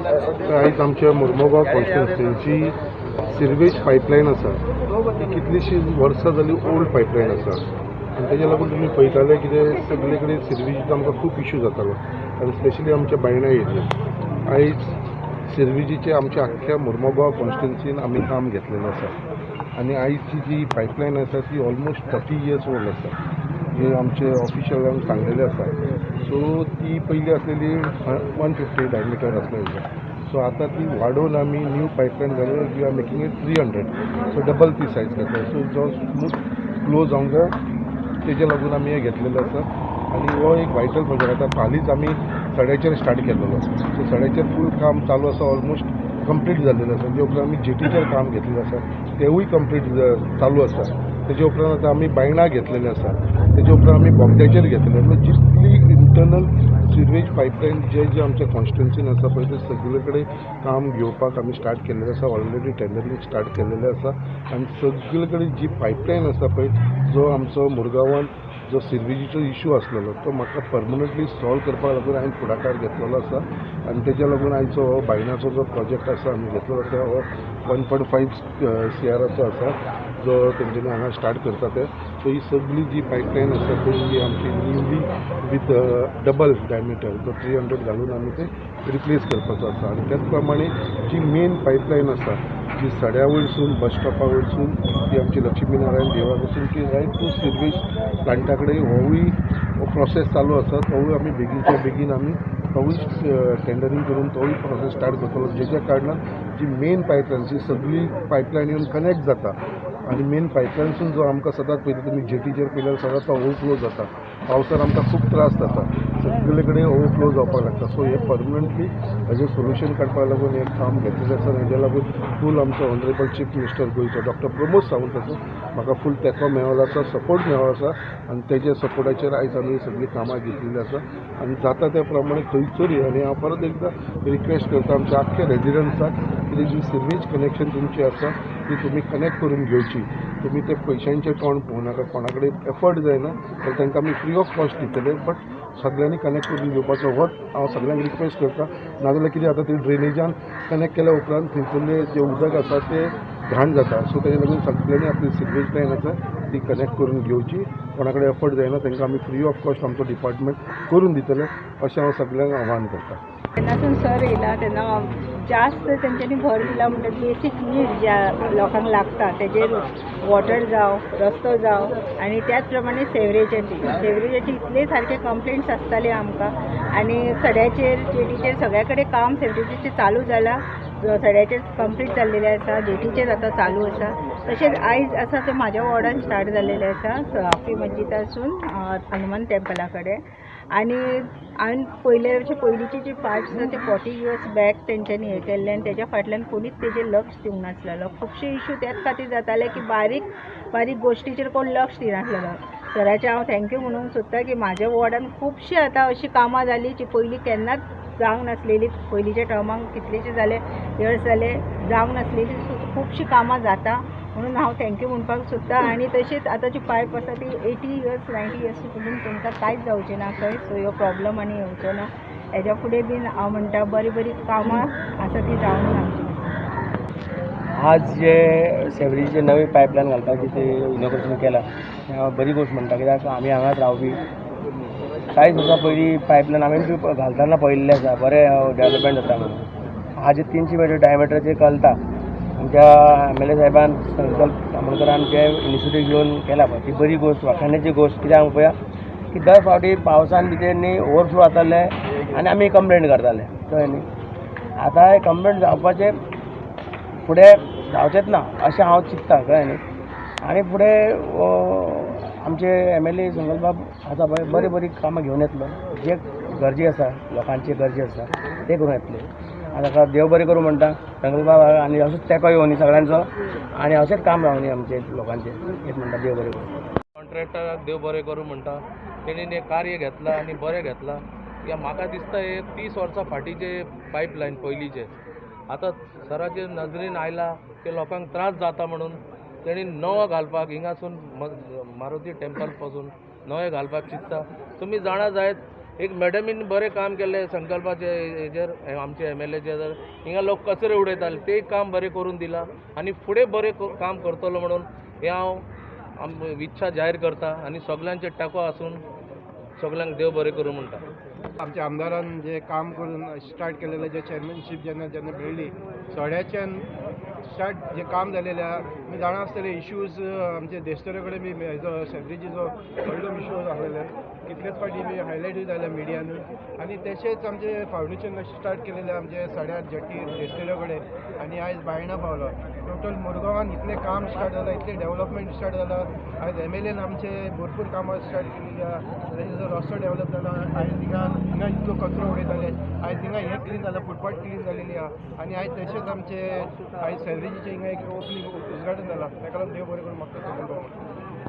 तर आयज आमच्या मुर्मुगांव कॉन्स्टिट्युन्सीची सिरवेज पायपलायन आसा ती कितलीशीं वर्सां जाली ओल्ड पायपलायन आसा आनी तेज्या लागून तुमी पळयताले कितें सगळे कडेन सिरवेजीचो आमकां खूब इशू जातालो आनी स्पेशली आमच्या बायणा एरियेन. आयज सिरवेजीचे आमच्या आख्ख्या मुर्मुगांव कॉन्स्टिट्युन्सीन आमी काम घेतलेलें आसा आनी आयची जी पायपलायन आसा ती ऑलमोस्ट 40 इयर्स ओल्ड आसा, जे आमचे ऑफिशियलांक सांगलेलें आसा. सो ती पयली आसलेली 150 डायमिटर आसलेली, सो आतां ती वाडोवन आमी न्यू पायपलायन घालून we are making it 300, so double ती सायज घेतली. सो जो स्मूथ फ्लो जावंक जाय तेज्या लागून आमी हें घेतलेलें आसा आनी हो एक वायटल प्रोजेक्ट. आतां हालींच आमी सड्याचेर स्टार्ट केलेलो, सो सड्याचेर फूल काम चालू आसा, ऑलमोस्ट कंप्लीट जाल्लेलें आसा. तेजे उपरांत आमी जेटीचेर काम घेतलेलें आसा, तेवूय कंप्लीट चालू आसा. तेजे उपरांत आतां आमी बायणा घेतलेले आसा, तेजे उपरांत आमी बोगद्याचेर घेतलेले. म्हणजे जितली इंटरनल सिवेज पायपलायन जे जे आमच्या कॉन्स्टिट्युन्सीन आसा पळय ते सगळे कडेन काम घेवपाक आमी स्टार्ट केल्लेलें आसा, ऑलरेडी टेंडरींग स्टार्ट केल्लेलें आसा. आनी सगळे कडेन जी पायपलायन आसा पळय, जो आमचो मुरगांवान जो सिरवेजीचो इशू आसलेलो तो म्हाका परमनंटली सॉल्व करपाक लागून हांवें फुडाकार घेतलेलो आसा. आनी तेज्या लागून आयचो हो बायणाचो जो प्रोजेक्ट आसा आमी घेतलेलो आसा, हो 1.5 सीआराचो आसा जो तेंच्यांनी हांगा स्टार्ट करता ते. सो ही सगळी जी पायपलायन आसा ती आमची न्यूली विथ डबल डायमिटर जो 300 घालून आमी ते रिप्लेस करपाचो आसा. आनी त्याच प्रमाणे जी मेन पायपलायन आसा जी सड्या वयरसून बस स्टॉपा वयरसून ती आमची लक्ष्मी नारायण देवळा वचून ती रायट टू सिरवेज प्लांटा कडेन होवूय प्रोसेस चालू आसा. तोवूय आमी बेगीनच्या बेगीन आमी तोवूय टेंडरींग करून तोवूय प्रोसेस स्टार्ट करतलो, जेच्या कारणान जी मेन पायपलायन जी सगळी पायपलायन येवन कनेक्ट जाता. आनी मेन पायपलायनसून जो आमकां सदांच पळयता तुमी जेटीचेर पळयल्यार सदांच तो ओवरफ्लो जाता, पावसार आमकां खूब त्रास जाता, सगळे कडेन ओवरफ्लो जावपाक लागता. सो हें परमनंटली हेजें सोल्युशन काडपाक लागून हें काम घेतलेलें आसा. हेज्या लागून फूल आमचो ऑनरेबल चीफ मिनिस्टर गोंयचो डॉक्टर प्रमोद सावंताचो म्हाका फूल तेंको मेळ्ळो आसा, सपोर्ट मेळ्ळो आसा आनी तेज्या सपोर्टाचेर आयज आमी सगळीं कामां घेतलेलीं आसा. आनी जाता त्या प्रमाणे खंयसरूय, आनी हांव परत एकदां रिक्वेस्ट करता आमच्या आख्ख्या रेजिडंट्साक की जी सिवेज कनेक्शन तुमची आसा ती तुमी कनेक्ट करून घेवची. तुमी ते पयशांचें तोंड पळोवं नाका, कोणा कडेन एफर्ड जायना जाल्यार तांकां आमी फ्री ऑफ कॉस्ट दितले, बट सगळ्यांनी कनेक्ट करून घेवपाचो होच हांव सगळ्यांक रिक्वेस्ट करता. नाजाल्यार कितें जाता, ती ड्रेनेजान कनेक्ट केल्या उपरांत थंयसरलें जें उदक आसा तें घाण जाता. सो तेजे लागून सगळ्यांनी आपली सिवेज लायन आसा ती कनेक्ट करून घेवची. कोणा कडेन एफर्ड जायना तांकां आमी फ्री ऑफ कॉस्ट आमचो डिपार्टमेंट करून दितले अशें हांव सगळ्यांक आव्हान करता. जेन्नासून सर येयला तेन्ना जास्त तेंच्यांनी भर दिला म्हणटा बेसीक नीड ज्या लोकांक लागता तेजेर, वॉटर जावं, रस्तो जावं आनी त्याच प्रमाणे सेवरेजाची इतले सारके कंप्लेंट्स आसताले आमकां. आनी सड्याचेर, जेटीचेर सगळ्या कडेन काम सेवरेजीचें चालू जालां. सड्याचेर कंप्लीट जाल्लेलें आसा, जेटीचेर आतां चालू आसा. तशेंच आयज आसा तें म्हाज्या वॉर्डान स्टार्ट जाल्लेलें आसा, सराफी मस्जिदासून हनुमान टेम्पला कडेन. आनी हांवें पयले पयलींचे जे पायप्स आसा ते 40 इयर्स बॅक तेंच्यांनी हें केल्ले आनी तेज्या फाटल्यान कोणीच तेजेर लक्ष दिवंक नासलेलो. खुबशे इशू त्याच खातीर जाताले की बारीक बारीक गोश्टीचेर कोण लक्ष दिनासलेलो. सराचें हांव thank you म्हणूंक सोदता की म्हाज्या वॉर्डान खुबशीं आतां अशीं कामां जालीं जी पयलीं केन्नाच जावंक नासलेली. पयलींच्या टर्माक कितलेशे जाले इयर्स जाले जावंक नासलेली, खुबशीं कामां जाता म्हणून हांव thank you म्हणपाक सोदता. आनी तशेंच आतां जी पायप आसा ती 80 इयर्स 90 इयर्स पसून तुमकां कांयच जावचें ना खंय. सो ह्यो प्रॉब्लम आनी येवचो ना हेज्या फुडें बीन. हांव म्हणटा बरीं बरीं कामां आसा ती जावनी आमची. आज जे सेवरीचे नवी पायपलायन घालपाची ते इनॉग्रेशन केलां तें हांव बरी गोश्ट म्हणटा, कित्याक आमी हांगाच रावपी. कांयच वर्सां पयलीं पायपलायन आमी बी घालतना पळयल्लें आसा, बरें डेवलपमेंट जाता म्हणून. आज 300 मिटर डायमिटराचेर चलता. आमच्या एमएलए साहेबान संकल्प तामणकरान जे इनिशिएटीव घेवन केला पळय ती बरी गोश्ट, वाखाणण्याची गोश्ट. कित्याक पळया की दर फावटी पावसान भितर न्ही ओवरफ्लो जाताले आनी आमी कंप्लेन करताले, कळ्ळें न्ही. आतां कंप्लेन जावपाचें फुडें जावचेंच ना अशें हांव चिंत्ता, कळ्ळें न्ही. आनी फुडें आमचे एमएलए संकल्प आसा पळय, बरीं बरीं कामां घेवन येतलो, जे गरजे आसा लोकांचे गरजे आसा ते करून येतले. आनी ताका देव बरें करूं म्हणटा संकल्प, आनी असोच तेंको येवनी सगळ्यांचो आनी अशेंच काम रावनी आमचें लोकांचें, हेच म्हणटा, देव बरें करूं. कॉन्ट्रॅक्टराक देव बरें करूं म्हणटा, तेणीन हें कार्य घेतलां आनी बरें घेतलां. कित्याक म्हाका दिसता हे 30 वर्सां फाटीचे पायपलायन पयलींचे आतां सराचे नजरेन आयला की लोकांक त्रास जाता म्हणून तेणी नवो घालपाक हिंगासून मारुती टेम्पल पासून नवें घालपाक चिंत्ता. तुमी जाणा जायत. एक मॅडमीन बरें काम केल्लें संकल्पाचे हेजेर, आमचे एमएलएचे, हिंगा लोक कचरे उडयताले ते काम बरें करून दिलां आनी फुडें बरें काम करतलो म्हणून हें हांव इच्छा जाहीर करता आनी सगल्यांचे तेंको आसून सगल्यांक देव बरें करूं म्हणटा. आमच्या आमदारान जे काम करून स्टार्ट केलेलें, जे चेअरमॅनशीप जेन्ना जेन्ना मेळ्ळी सड्याच्यान स्टार्ट जे काम जालेलें आहा, तुमी जाणा आसतले इश्यूज आमचे देस्तोरे कडेन बी हेजो सेवरेजीचो व्हडलो इशू आसलेले, कितलेच फावटी बी हायलायटूय जाल्या मिडियानूय. आनी तशेंच आमचे फावंडेशन स्टार्ट केलेलें आमचे सड्यार जटीर देस्तोरे कडेन आनी आयज बायणा पावलो. टोटल मुरगांवान इतलें काम स्टार्ट जालां, इतलें डेवलपमेंट स्टार्ट जालां. आयज एमएलएन आमचे भरपूर कामां स्टार्ट केलेली आहा. तशेंच रस्तो डेवलप जाला. आयज हिंगा हिंगा इतलो कचरो उडयताले, आयज हिंगा हें क्लीन जालां, फुटपाथ क्लीन जालेली आहा. आनी आयज तशेंच आमचे आयज सेवरेजीचें हिंगा एक ओपनींग उद्घाटन जालां. ताका लागून देव बरें करूं म्हाका.